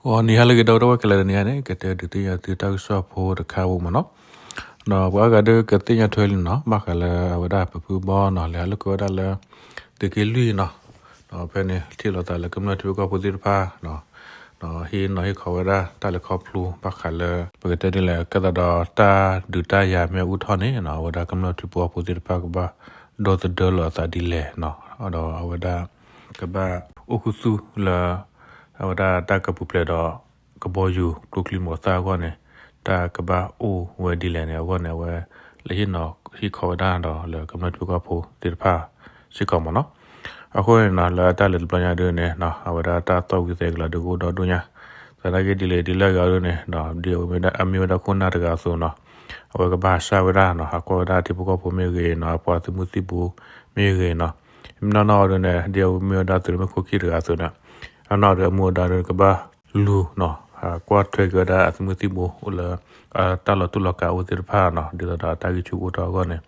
ဂီၤနံၤဟါလၢအဂ့ၤ ဒီပုၢ်ဝဲၢ်ခဲလၢာ်, တနံၤအံၤန့ၣ် ကတဲဒုးသ့ၣ်ညါသုတၢ်ကစီၣ်ဖိတခါဖိမ့ၢ်နီၤ. ဒီးပှၤအါဂၤဒုးကသ့ၣ်ညါထွဲလံနီၤ, ဘၣ်ဃးလၢအဝဲဒၣ်ပဖုဘီနီၤ လဲၤဟးလိာ်ကွဲဝဲဒၣ်လၢ သုးက့လွံၢ်နီၤ, ဒီးဖဲန့ၣ်ထံၣ်လိာ်သးလၢကမျၢၢ်ထံဖိကီၢ်ဖိသ့ၣ်တဖၣ် ဒီးဟ့ၣ်နီၤဟ့ၣ်ခီဝဲဒၣ်တၢ်လဲၤခီဖျိ ဘၣ်ဃးလၢ ပကတဲဒ်လဲၣ် ကဲသးဒီးတၢ်ဒုးတၢ်ယၤမ့ၢ်အူထီၣ်န့ၣ်နီၤ, အဝဲဒၣ်ကမျၢၢ်ထံဖိကီၢ်ဖိသ့ၣ်တဖၣ်ကဘၣ်ဒီသဒၢလိာ်အသးဒ်လဲၣ်နီၤ, ဒီးအဝဲဒၣ် ကဘၣ်အိၣ်ခူသူၣ်လၢ အဝဲဒၣ်တၢ်ကပူၤဖျဲးဒီး ကဘီယူၤကျိချံမျိာ်သၣ်အဂီၢ်န့ၣ် တၢ်ကဘၣ်အိၣ်ဝဲဒ်လဲၣ်န့ၣ် အဂီၢ်န့ၣ် အဝဲလၢဟ့ၣ်နီၤဟ့ၣ်ခီဝဲဒၣ်ဒီးလၢကမျၢၢ်ထံဖိကီၢ်ဖိသ့ၣ်တဖၣ်စ့ၢ်ကီးမ့ၢ်နီၤ. အဃိန့ၣ်နီၤ လၢတၢ်လၢတဘျီညါဒုန့ၣ် အဝဲဒၣ်တၢ်သီၣ်ဝံၤသဲကလၤဒုကအိၣ်ဒီဒိၣ်ညါ, သနာ်က့ဒ်လဲၣ်ဒ်လဲၣ်ဂ့ၤအီၤဒုန့ၣ် ဒီးဒ်အမ့ၢ်ဝဲဒၣ်ခိၣ်နၢ်တဂၤအသိးနီၤ, အဝဲကဘၣ်ဟးစၢ်ဝဲဒၣ်နီၤ, ဟးကွၢ်ဝဲဒၣ်ထံဖိကီၢ်ဖိမ့ၢ်ဂ့ၤနီၤ, အပှၤသုးမုၢ်သံၣ်ဘိမ့ၢ်ဂ့ၤနီၤ, မ့ၢ်နီၢ်နီၢ်အီၤဒုန့ၣ် ဒ်အမ့ၢ်ဝဲဒၣ်သုးမုၢ်ခိၣ်ခံတဂၤအသိးန့ၣ်, အနီၢ်ဒီးအမူအဒါဒုကဘၣ်လူၤနီၤ, ကွၢ်ထွဲက့ၤဝဲဒၣ်အသုးမုၢ်သံၣ်ဘိအိၣ်လၢ တၢ်လီၤတူၢ်လီၤကာ်အိၣ်သ့ၣ်တဖၣ်နီၤ, ဒ်သိးဒီးတၢ်ဂံၢ်ဆူၣ်ကအိၣ်ထီၣ်အဂီၢ်န့ၣ်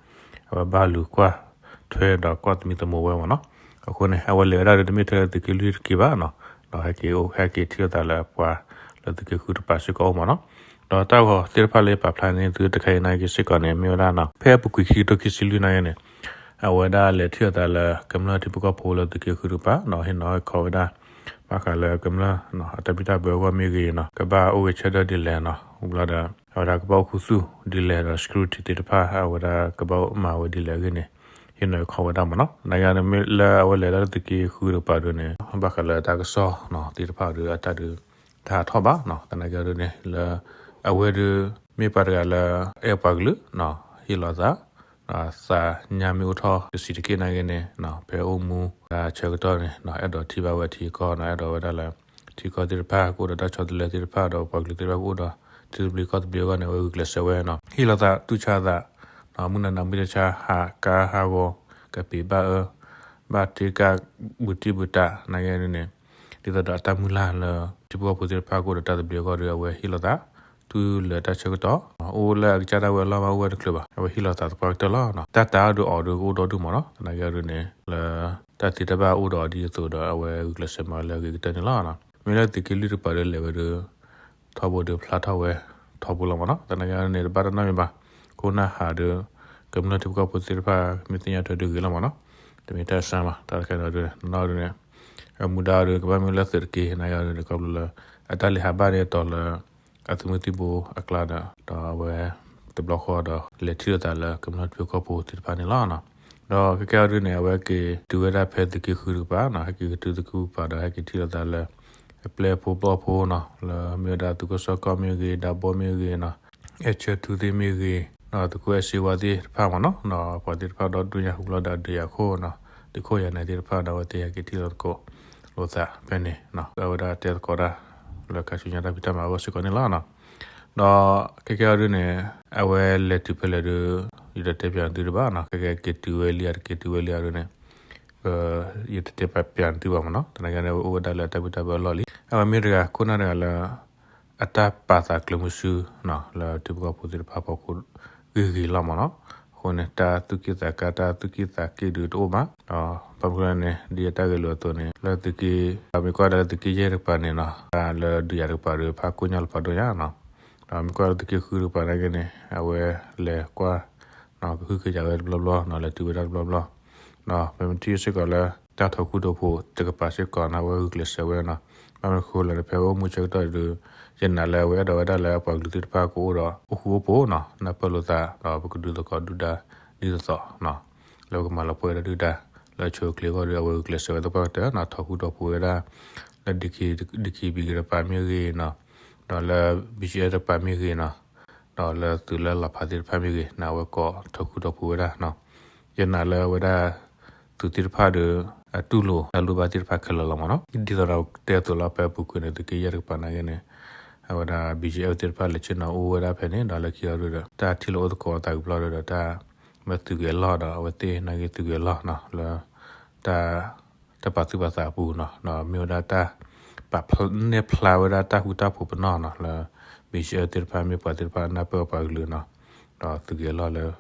အဝဲဘၣ်လူၤကွၢ်ထွဲဒီးကွၢ်သမံသမိးဝဲမ့ၢ်နီၤ. အဃိန့ၣ် အဝဲလဲၤဝဲဒၣ်ဒုတမ့ၢ်ထဲလၢသုးက့လွံၢ်တက့ၢ်ဘၣ်နီၤ, ဒီးဟဲက့ၤအိၣ်ဟဲက့ၤထံၣ်လိာ်သးလၢပှၤလၢသုးက့ဃုတကပၤစ့ၢ်ကီးအိၣ်မ့ၢ်နီၤ. ဒီးတၢ်ဂီၤသ့ၣ်တဖၣ်လၢပာ်ဖျါန့ၢ်သုတခါအံၤနာ်က့စ့ၢ်ကီးန့ၣ် မ့ၢ်ဝဲဒၣ်နီၤ, ဖဲအပူၤကွံာ်ခံကထိခံဆံလွံၢ်နာ်က့န့ၣ် အဝဲဒၣ်လဲၤထံၣ်လိာ်သးလၢကမျၢၢ်ထံဖိကီၢ်ဖိလၢသုးက့ဃုတကပၤနီၤ, ဟ့ၣ်နီၤဟ့ၣ်ခီဝဲဒၣ် ဘၣ်ဃးလၢကမျၢၢ်အတၢ်ဘံၣ်တၢ်ဘၢအဂီၢ်မ့ၢ်ဂ့ၤနီၤ, ကဘၣ်အိၣ်ဂ့ၤဆၢထၢၣ်ဒ်လဲၣ်နီၤ, ဝံၤဘျီဒီး အဝဲဒၣ်ကဘၣ်အိၣ်ခူသူၣ်ဒ်လဲၣ်ဒီး security သ့ၣ်တဖၣ် အဝဲဒၣ်ကဘၣ်မၤဝဲဒ်လဲၣ်အဂ့ၢ်န့ၣ် ဟ့ၣ်နီၤဟ့ၣ်ခီဝဲဒၣ်မ့ၢ်နီၤ. သနာ်က့န့ၣ် မ့ၢ်လၢအဝဲလဲၤလၢသုးက့ဃုတကပၤဒုန့ၣ် ဘၣ်ဃးလၢတၢ်ကစီၣ်နီၤ သ့ၣ်တဖၣ်ဒု အတၢ်ဒု တဟးထီၣ်ဘၣ်နီၤ. သနာ်က့ဒုန့ၣ် လၢ အဝဲဒု မ့ၢ်ပှၤတဂၤလၢ အဲၣ်ပှၤကလုာ်နီၤ ဟ့ၣ်လီၤသး သးညါမ့ၢ်အိၣ်ထီၣ်တဆံးတက့ၢ်နာ်က့န့ၣ် ဖဲအိၣ်မူဆၢကတီၢ်န့ၣ် အဲၣ်ဒိးထံၣ်ဘၣ်ဝဲထံကီၢ်နီၤ, အဲၣ်ဒိးဝဲဒၣ်လၢ ထံကီၢ်သ့ၣ်တဖၣ်ကအိၣ်ဒီးတၢ်ဆီတလဲသ့ၣ်တဖၣ်ဒီးပှၤကလုာ်သ့ၣ်တဖၣ်ကအိၣ်ဒီး ထံသဘျ့ကီၢ်သဘျ့အဂီၢ်န့ၣ် အဝဲဂုာ်ကျဲးစၢးဝဲနီၤ, ဟ့ၣ်လီၤသးတူၢ်ဆါသး မုၢ်နၤနၤမုၢ်တဆါ ဟးကါဟးဂီၤ ကပံာ်ဘၣ်အၢ ဘၣ်တ့ကၣ် ဘူးတံၢ်ဘူးတာ်နာ်က့န့ၣ် ဒ်သိးဒီးအတၢ်မုၢ်လၢ်လၢ ထံဖိကီၢ်ဖိသ့ၣ်တဖၣ်ကအိၣ်ဒီးတၢ်သဘျ့အဂီၢ်ဒီး အဝဲဟ့ၣ်လီၤသး တုၤလၢတၢ်ဆၢကတီၢ် အိၣ်လၢအကစၢ်ဒၣ်ဝဲအလီၢ်မး အိၣ်ဝဲတချုးဘၣ် အဝဲဟ့ၣ်လီၤသးသပှၢ်ကတၢၢ်လီၤ. တၢ်တၤအီၤဒုးအီၤဒုးကအိၣ်ဒီဒူၣ်မးနီၤ, သနာ်က့ဒုန့ၣ် လၢ တၢ်သ့တၢ်ဘၣ်အိၣ်ဒီးအီၤဒ်အသိးဒီး အဝဲဂုာ်ကျဲးစၢးမၤလၢအဂ့ၤကတၢၢ်န့ၣ်လီၤ. မ့ၢ်လၢသုးက့လွံၢ်တကပၤဒုလဲၤဝဲဒု ထီဘိဒုဖျါထီၣ်ဝဲ ထီဘိလီၤမးနီၤ, သနာ်က့န့ၣ် တဘၣ်တၢ်နီတမံၤဘၣ်, ခိၣ်နၢ်ဟးဒု ကမျၢၢ်ထံဖိကီၢ်ဖိသ့ၣ်တဖၣ် မ့ၢ်သ့ၣ်ညါထွဲဒုဂ့ၤလီၤမးနီၤ, တမ့ၢ်တၢ်ဆါမး တၢ်တခါန့ၣ်ဒုန့ၣ် နီၢ်ဒုန့ၣ် အမူဒါဒုကဘၣ်မ့ၢ်လၢသုးတက့ၢ် နာ်က့ဒုန့ၣ် ခီဖျိလၢ အတၢ်လဲၤဟးဘၣ်န့ၣ်အတီၤလၢ အသုးမုၢ်သံၣ်ဘိအကျါဒီး ဒီးအဝဲ တဘျီဃီဒီး လဲၤထံၣ်လိာ်သးလၢကမျၢၢ်ထံဖိကီၢ်ဖိသ့ၣ်တဖၣ်န့ၣ်လီၤ. ဒီးခဲကဲအီၤဒုန့ၣ် အဝဲက့ၤတုၤဝဲဒၣ်ဖဲသုးက့ဃုတကပၤနီၤ, ဟဲက့ၤကတုၤသုးက့ဃုတကပၤဒီး ဟဲက့ၤထံၣ်လိာ်သးလၢ အပျဲၢ်ဖိဘီၣ်ဖိနီၤ, လၢမ့ၢ်ဝဲဒၣ်သုးခိၣ်စီကီၢ်မ့ၢ်ဂ့ၤ, ဒးဘီမ့ၢ်ဂ့ၤနီၤ, အဲၣ်ဆၢထူသ့ၣ်မ့ၢ်ဂ့ၤ, ဒီးသုးခိၣ်အဲၣ်စ့ဝါသ့ၣ်တဖၣ်မးနီၤ, ဒီးပှၤသ့ၣ်တဖၣ်ဒီဒူၣ်ညါဟူလီၤဒီးဒုးယၤခိၣ်နီၤ, သုးခိၣ်ယၤနဲသ့ၣ်တဖၣ်ဒီး အဝဲသ့ၣ်ဟဲက့ၤထံၣ်လိာ်သကိးလိာ်သးဖဲန့ၣ်, အဝဲဒၣ်တဲသကိးတၢ် လၢခါဆူညါတၢ်ဖံးတၢ်မၤအဂီၢ်စ့ၢ်ကီးန့ၣ်လီၤ. ဒီးခဲကဲအီၤဒုန့ၣ် အဝဲလဲၤတုၤဖဲလဲၣ်ဒု ယတတဲပၠးသုတဘၣ်နီၤ, ခဲကဲက့ၤတုၤဝဲလံဧါ တက့ၤတုၤဝဲလံဧါဒုန့ၣ် ယတတဲပၠးသုဘၣ်မးနီၤ, သနာ်က့န့ၣ် အဝဲအိၣ်ဝဲဒၣ်လၢတၢ်ဘံၣ်တၢ်ဘၢအလီၢ်လံ. အဝဲမ့ၢ်တဂၤခိၣ်နၢ်တဂၤလၢ အတၢ်ပာ်သးကျၢၤမုဆူနီၤ လၢထံဖိကီၢ်ဖိသ့ၣ်တဖၣ်အဖီခိၣ်ဂ့ၤဂ့ၤလီၤမးနီၤ, အဃိန့ၣ် တၢ်သူၣ်က့ၣ်သးကါ တၢ်သူၣ်က့ၣ်သးက့ၣ်ဒုတအိၣ်ဘၣ်, ဒီးဘၣ်မနုၤလဲၣ်န့ၣ် ဒ်အတၢ်ဂဲၤလိာ်အသိးန့ၣ် လၢသုးက့ ဒီးမ့ၢ်ကွၢ်ဒၣ်လၢသုးက့ယဲၢ်တကပၤန့ၣ်နီၤ တၢ်လၢဒုးယၤတကပၤဒု ဖးကိၣ်ညါလၢဖးဒိၣ်ညါနီၤ, ဒီးမ့ၢ်ကွၢ်လၢသုးက့ဃုတကပၤနာ်က့န့ၣ် အဝဲလဲၤကွၢ် ကဟုကယာ်ဝဲတဘျီဘျီနီၤ, လဲၤတုၤဝဲဒၣ်တဘျီဘျီ ဒီးပမ့ၢ်ထံၣ်စ့ၢ်ကီးလၢ တၢ်ထိးဃူထိးဖိးတကပၤစ့ၢ်ကီးန့ၣ် အဝဲဂုာ်ကျဲးစၢးဝဲနီၤ, ဘၣ်မနုၤအဃိလဲၣ်န့ၣ် ဖဲအိၣ်မူဆၢကတီၢ်ဒု ယနာ်လၢအဝဲအဲၣ်ဒိးဝဲဒၣ်လၢအပှၤကလုာ်သ့ၣ်တဖၣ်ကအိၣ်ဒီးအိၣ်ဃူအိၣ်ဖိးနီၤ, နၢ်ပၢၢ်လိာ်သး ဒီးပကဒုးသကိးဒုၣ်ဒါဒ်သိးသိးနီၤ, လၢပကမၤလီၤပှီၢ်ဝဲဒၣ်ဒုၣ်ဒါ လၢအဆိအချ့အဂီၢ်ဒီး အဝဲဂုာ်ကျဲးစၢးဝဲသပှၢ်ကတၢၢ်နီၤ, ထိးဃူထိးဖိးဝဲဒၣ် လၢ ဒီကံဘံၣ်က့ၤတကပၤမ့ၢ်ဂ့ၤနီၤ, ဒီးလၢ ဘံၣ်ကၠံအဲၣ် တကပၤမ့ၢ်ဂ့ၤနီၤ, ဒီးလၢသုးလၢလီၤဖးသ့ၣ်တဖၣ်မ့ၢ်ဂ့ၤန့ၣ် အဝဲကိးထိးဃူထိးဖိးဝဲဒၣ်နီၤ, ယနာ်လၢအဝဲဒၣ် သုးသ့ၣ်တဖၣ်ဒီး အတူၢ်လိာ်တၢ်လိၣ်ဘၣ်သ့ၣ်တဖၣ်ခဲလၢာ်လီၤမးနီၤ, ဒ်သိးဒီးတဲအသိးလီၤ ဖဲအပူၤကွံာ်န့ၣ် သုးက့ယဲၢ်တကပၤနာ်က့န့ၣ် အဝဲဒၣ် ဘံၣ်ကၠံအဲၣ် သ့ၣ်တဖၣ်လဲၤဆ့ၣ်နီၤအိၣ်ဝဲဒၣ်ဖဲန့ၣ် ဒီးလၢခံအီၤဒုဒီး တၢ်ထံၣ်လိာ်အိၣ်သကိးအသးကဘျီဒီး တၢ်မၢသုးက့ၤအလီၢ်ဒီး အဝဲသ့ၣ်နာ်က့သုးက့ၤအလီၢ်နီၤ လၢ တၢ် တၢ်ပာ်သူၣ်ပာ်သးအပူၤနီၤ, ဒီးမ့ၢ်ဝဲဒၣ်တၢ် ပာ်နဲၣ်ဖျါဝဲဒၣ်တၢ်ဃူတၢ်ဖိးပနီၣ်နီၤ လၢ ဘံၣ်ကၠံအဲၣ် သ့ၣ်တဖၣ်မ့ၢ်ပှၤသ့ၣ်တဖၣ်နၢ်ပၢၢ်ပှၤကလုာ်နီၤ, ဒီးသုးက့ၤအလီၢ်လၢ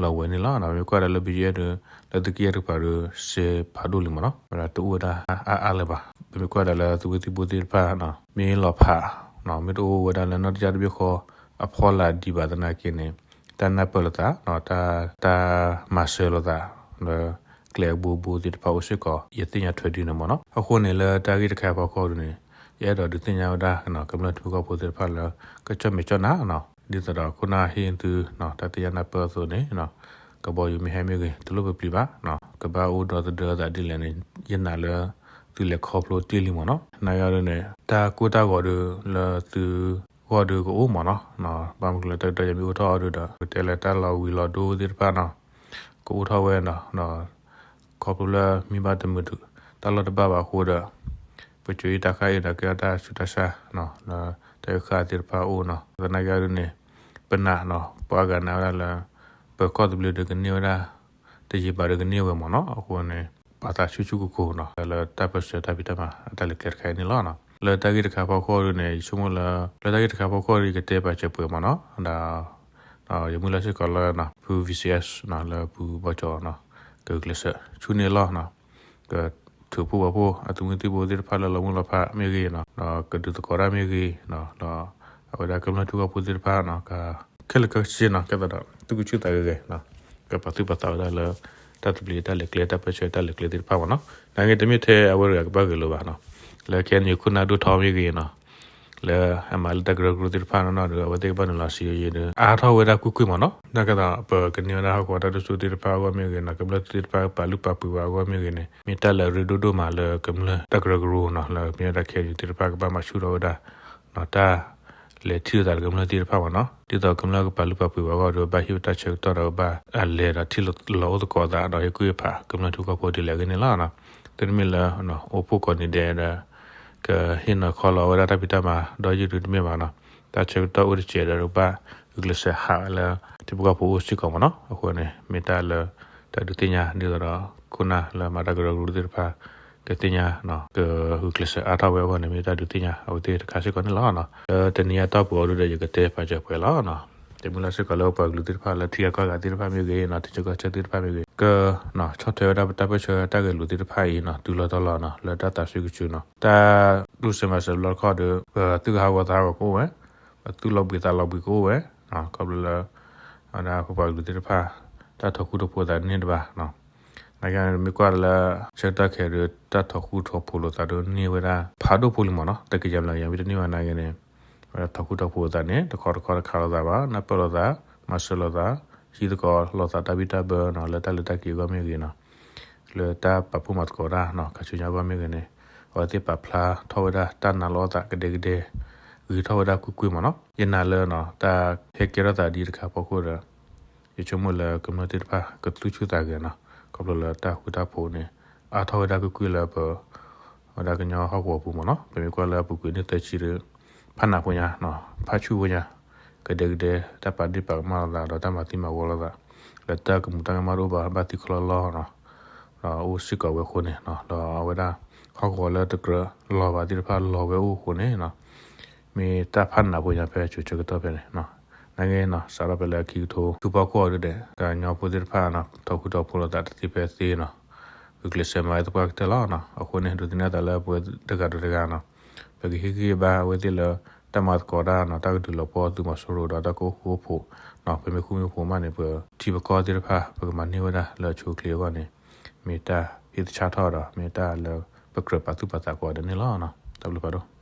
လီၤဝဲန့ၣ်လီၤ. ပမ့ၢ်ကွၢ်ဒၣ်လၢ ဘီကၠ့အဲၣ် ဒီး လၢသုးက့ယဲၢ်တကပၤဒီး စဲးဖးဒိၣ်လံမ့ၢ်နီၤ, ဝဲဒၣ်တအိၣ်ဝဲဒၣ်အါအါလၢၤဘၣ်. ပမ့ၢ်ကွၢ်ဒၣ်လၢသုးဝဲသံၣ်ဘိသ့ၣ်တဖၣ်နီၤ မ့ၢ်လီၤဖး မ့ၢ်တအိၣ်ဝဲဒၣ်လၢနီၢ်တယၢ်တဘ့ၣ်ဃီအဖီလာ်ဒံးဘၣ်သနာ်က့န့ၣ် တၢ်နၢ်ပၢၢ်လိာ်သး တၢ် တၢ်မၤစၢၤလိာ်သး လၢကျဲအဘိဘိသ့ၣ်တဖၣ်အိၣ်စ့ၢ်ကီး ယသ့ၣ်ညါထွဲဒ်န့ၣ်မ့ၢ်နီၤ. အဃိန့ၣ် လၢတၢ်ဂ့ၢ်တခါအဖီခိၣ်ဒ်န့ၣ် ယအဲၣ်ဒိးဒုးသ့ၣ်ညါဝဲဒၣ် ကမျၢၢ်ထံဖိကီၢ်ဖိသ့ၣ်တဖၣ်လၢ ကကၠီၣ်မဲာ်ကၠီၣ်နါနီၤ, ဒ်သိးဒီးခိၣ်နၢ်ဟ့ၣ်သု တၢ်သ့ၣ်ညါနၢ်ပၢၢ်အသိးန့ၣ် ကဘီယူၤမ့ၢ်ဟဲမ့ၢ်ဂ့ၤ တလိၣ်ပပျံၤဘၣ်, ကဘၣ်အိၣ်ဒီသဒၢသးဒ်လဲၣ်န့ၣ် ယနာ်လၢ သုလဲၤခီဖျိတ့ၢ်လံမ့ၢ်နီၤ. နာ်က့ဒ်န့ၣ် တၢ်ကိၢ်တၢ်ဂီၤဒီးလၢသုဂီၢ်ဒီးကအိၣ်မ့ၢ်နီၤ, ဘၣ်မနုၤလၢတၢ်ကတီၢ်ယမ့ၢ်အိၣ်ထီၣ်အီၤဒီး ပတဲလၢတၢ်လီၤဝံၤလီၤဒိသ့ၣ်တဖၣ်နီၤ ကအိၣ်ထီၣ်ဝဲဒီး ဒီး ခီဖျိလၢမ့ၢ်ဘၣ်တမုာ် တၢ်လီၢ်တဘၣ်ဘၣ်အဃိဒီး ပစိၤအံၤတၢ်ခါအံၤဒီးကဲထီၣ်တၢ်ဆူးတၢ်ဆါ လၢတၢ်အုၣ်ခးသ့ၣ်တဖၣ်အအိၣ်နီၤ. သနာ်က့ဒ်န့ၣ် ပနာ်နီၤ ပှၤဂၤနာ်ဝဲဒၣ်လၢ ပကီၢ်သဘျ့ဒီးကန့ၢ်ဝဲဒၣ် တယံာ်ဘၣ်ဒီးကန့ၢ်ဝဲမ့ၢ်နီၤ. အဃိန့ၣ် ပာ်သးဆူၣ်ဆူၣ်ကိၢ်ကိၢ်နီၤ လၢတၢ်ပၢၢ်ဆၢတၢ်ဖံးတၢ်မၤအတၢ်လဲၤကျဲတခါအံၤန့ၣ်လီၤ. လၢတၢ်ဂ့ၢ်တခါအဖီခိၣ်ဒ်န့ၣ် ယဆိကမိၣ်လၢ လၢတၢ်ဂ့ၢ်တခါအဖီခိၣ်ဒ် ယကတဲပာ်စၢၤပှဲၤမ့ၢ်နီၤ ဒီး ယမုၢ်လၢ်စ့ၢ်ကီးလၢ ဖု VCS နီၤ လၢဖုဘီကၠီနီၤ ကဂုာ်ကျဲးစၢးဆူန့ၢ်လီၢ်နီၤ ကထုးဖှိၣ်ပှၤဖှိၣ်အသုးမုၢ်သံၣ်ဘိသ့ၣ်တဖၣ်လၢလီၤမုၢ်လီၤဖးမ့ၢ်ဂ့ၤနီၤ ဒီးကဒုးသကိးတၢ်မ့ၢ်ဂ့ၤနီၤ ဒီးအဝဲဒၣ်ကမျၢၢ်ထံဖိကီၢ်ဖိသ့ၣ်တဖၣ်နီၤ က ခဲလၢာ်ခဲဆ့နီၤ ကဲသးဒီးသုးကဆူၣ်သးဂဲၤဂဲၤနီၤ ကပာ်သူၣ်ပာ်သးဝဲဒၣ်လၢ တၢ်သဘျ့တၢ်လဲၤကျဲ တၢ်ပၢၢ်ဆၢတၢ်လဲၤကျဲသ့ၣ်တဖၣ်မ့ၢ်နီၤ. နာ်က့တမ့ၢ်ထဲအဝဲတဂၤကဘၣ်ဂဲၤလိာ်ဘၣ်နီၤ လၢခဲအံၤန့ၣ် ခိၣ်နၢ်ဒိၣ်ထီမ့ၢ်ဂ့ၤနီၤ လၢအမၤလၢတၢ်ကရၢကရိသ့ၣ်တဖၣ်နီၤနီၤဒီး အဝဲသ့ၣ်ကဘၣ်နုာ်လီၤစံယိယိဒီး အါထီၣ်ဝဲဒၣ်ကွ့ၢ်ကွ့ၢ်မ့ၢ်နီၤ. နာ်က့ဒီး ပကန့ၢ်ဝဲဒၣ်ဟီၣ်ကဝီၤတၢ်ဒိၣ်စိသ့ၣ်တဖၣ်အဂီၢ်မ့ၢ်ဂ့ၤနီၤ ကမျၢၢ်သ့ၣ်တဖၣ်ကပာ်လုၢ်ပာ်ပှ့ၤဝဲအဂီၢ်မ့ၢ်ဂ့ၤန့ၣ် မ့ၢ်တၢ်လၢအရ့ဒိၣ်ဒိၣ်မးလၢကမျၢၢ်တၢ်ကရၢကရိနီၤ လၢမ့ၢ်ဝဲဒၣ် ခဲအံၤ သ့ၣ်တဖၣ်ကဘၣ်မၤဆူၣ်ထီၣ်ဝဲဒၣ် တၢ်လဲၤထံၣ်လိာ်သးဒီးကမျၢၢ်သ့ၣ်တဖၣ်မ့ၢ်နီၤ. ဒ်သိးကမျၢၢ်ကပာ်လုၢ်ပာ်ပှ့ၤဝဲအဂီၢ်ဒီး ဘၣ်ဟ့ၣ်ဝဲတၢ်ဆၢကတီၢ်ဒီးကဘၣ်အလဲၤဒီးထံၣ်လိာ်အိၣ်သကိးသးဒီးဟ့ၣ်ကူၣ်ဟ့ၣ်ဖးကမျၢၢ်ထံဖိကီၢ်ဖိဒ်လဲၣ်အဂ့ၢ်န့ၣ်လီၤ. တမ့ၢ်လၢ အိၣ်ဖှိၣ်ကိးနံၤဒဲးဒီး ကဟ့ၣ်နီၤခီလီၤဝဲဒၣ်တၢ်ဖံးတၢ်မၤဒီးယုၢ်ဒုတမ့ၢ်ဘၣ်နီၤ. တၢ်ဆၢကတီၢ်အိၣ်တစဲးဒီးကဘၣ်ဂုာ်ကျဲးစၢးဟးလၢထံဖိကီၢ်ဖိအိၣ်စ့ၢ်ကီးမ့ၢ်နီၤ. အဃိန့ၣ် မ့ၢ်တၢ်လၢ တၢ်ဒုးသ့ၣ်ညါဒ်သိးဒီး ခိၣ်နၢ်လၢအမၤတၢ်ကရၢကရိသ့ၣ်တဖၣ် ကသ့ၣ်ညါ ကဂုာ်ကျဲးစၢးအါထီၣ်ဝဲအဂီၢ်န့ၣ် မ့ၢ်တၢ်ဒုးသ့ၣ်ညါအဝဲသ့ၣ်တခါစ့ၢ်ကီးန့ၣ်လီၤ. လၢတနံၤအတီၢ်ပူၤအံၤဒီး ယကတဲပာ်စၢၤပှဲၤလီၤ. တမုၢ်လၢ်စ့ၢ်ကီးလၢပှၤကလုာ်သ့ၣ်တဖၣ်လၢထံဂၤကီၢ်ဂၤသ့ၣ်တဖၣ်မ့ၢ်ဂ့ၤနီၤ ထံဆၢကီၢ်ဆၢသ့ၣ်တဖၣ်မ့ၢ်ဂ့ၤ က ဆီၣ်ထွဲဝဲဒၣ်ပတၢ်ပၢၢ်ဆၢတၢ်ဂဲၤလိာ်သ့ၣ်တဖၣ်အံၤနီၤ တုၤလီၤတီၤလီၤနီၤ လၢတၢ်သးစူၤကစူၤနီၤ တၢ်ကျိၣ်စ့မၤစၢၤဘျီတခီဒီး ပသုးဟးဂီၤသးဟးဂီၤကအိၣ်ဝဲ, ပသုးလီၤဘှံးသးလီၤဘှံးကအိၣ်ဝဲ, ခီဖျိလၢ အဝဲဒၣ်ပပှၤကလုာ်သ့ၣ်တဖၣ် တၢ်ထီၣ်ဃူထီၣ်ဖိးသးန့ၢ်တဘၣ်နီၤ. နာ်က့မ့ၢ်ကွၢ်လၢ ဆၢကတီၢ်ခဲအံၤဒီး တၢ်ထီၣ်ဃူထီၣ်ဖိးလိာ်သးဒီးန့ၢ်ဝဲဒၣ် ဖးဒိၣ်ဖိလံမ့ၢ်နီၤ တကယၤမလီၤယၤမ့ၢ်တန့ၢ်ဘၣ်နာ်က့န့ၣ် ဝဲဒၣ်ထီၣ်ဃူထီၣ်ဖိးသးန့ၣ် တခီတခီတခးလိာ်သးဘၣ် နၢ်ပၢၢ်လိာ်သး မၤစၢၤလိာ်သး ဟံးသကိးလိာ်သးတၢ်ဘံၣ်တၢ်ဘၢနီၤ လၢတၢ်လဲၤတၢ်က့ၤအဂီၢ်မ့ၢ်ဂ့ၤနီၤ လၢတၢ်ပာ်ဖှိၣ်မၤသကိးတၢ်နီၤ ခါဆူညါအဂီၢ်မ့ၢ်ဂ့ၤန့ၣ် အဝဲသ့ၣ်ပာ်ဖျါထီၣ်ဝဲဒၣ်တၢ်နာ်လီၤအသးကဒဲကဒဲ ဂ့ၤထီၣ်ဝဲဒၣ်ကွ့ၢ်ကွ့ၢ်မ့ၢ်နီၤ. ယနာ်လၢနီၤ တၢ်ဟဲကဲထီၣ်သးဒ်တခါအဖီခိၣ်ဒီး ယဆိကမိၣ်လၢကမျၢၢ်သ့ၣ်တဖၣ်ကသူၣ်ဆူၣ်သးဂဲၤနီၤ ခီဖျိလၢတၢ်ဃူတၢ်ဖိးန့ၣ် အါထီၣ်ဝဲဒၣ်ကွ့ၢ်ကွ့ၢ်လၢပ ဝဲဒၣ်ကညီဟီၣ်ကဝီၤပူၤမ့ၢ်နီၤ. ပမ့ၢ်ကွၢ်လၢအပူၤကွံာ်နံၣ်သၢဆံဒီး ဖးနးဖိညါနီၤ ဖးဆူၣ်ဖိညါ ကဒဲကဒဲ တၢ်ပာ်ဒ့ၣ်ပာ်ကမၣ်လိာ်သးဒီးတၢ်မၤသံမၤဝီလိာ်သး လၢတၢ်ကမူၤတၢ်ကမၣ်တအိၣ်ဘၣ် ဘၣ်သံချီလီၤနီၤ ဒီးအိၣ်စ့ၢ်ကီးဝဲအဃိန့ၣ်နီၤ ဒီးအဝဲဒၣ် ဟီၣ်ကဝီၤလၢတကြၢးလီၤဘၣ်သ့ၣ်တဖၣ်လီၤဝဲအိၣ်အဃိန့ၣ်နီၤ မ့ၢ်တၢ်ဖးနးဖိညါဖဲစိၤဆၢကတီၢ်ဖဲန့ၣ်နီၤ. နာ်က့နီၤ စးထီၣ်ဖဲလၢခံကထိခံဆံဃိးအံၤဒီး ကညီဖိသ့ၣ်တဖၣ်နီၤ ထီၣ်ဃူထီၣ်ဖိးလိာ်သးတသ့ဖဲသ့နီၤ ဂုာ်ကျဲးစၢးမၤဝဲသပှၢ်ကတၢၢ်လီၤနီၤ. အဃိန့ၣ် ဒုးသ့ၣ်နီၣ်သးလၢပဝဲတဂၤဒီးတဂၤနီၤ ပကဟ့ၣ်ဂံၢ်ဘါအဝဲသ့ၣ်လၢ တၢ်မၤသကိးတၢ်နီၤ တၢ်ကဒုးလီၤပှီၢ်သုးမီၤစိရိၤဒီးတၢ်ကအိၣ်ဃူအိၣ်ဖိးနီၤ ပမ့ၢ်ဃူမ့ၢ်ဖိးမးန့ၣ် ပထံပကီၢ်သ့ၣ်တဖၣ် ပကမၤန့ၢ်ဝဲဒၣ်လၢအဆိအချ့အဂီၢ်န့ၣ် မ့ၢ်တၢ်ဟ့ၣ်သဆၣ်ထီၣ်ဒီး မ့ၢ်တၢ်လၢပကြၢးပာ်သူၣ်ပာ်သးကိးဂၤဒဲးန့ၣ်လီၤ. တၢ်ဘျုးဖးဒိၣ်.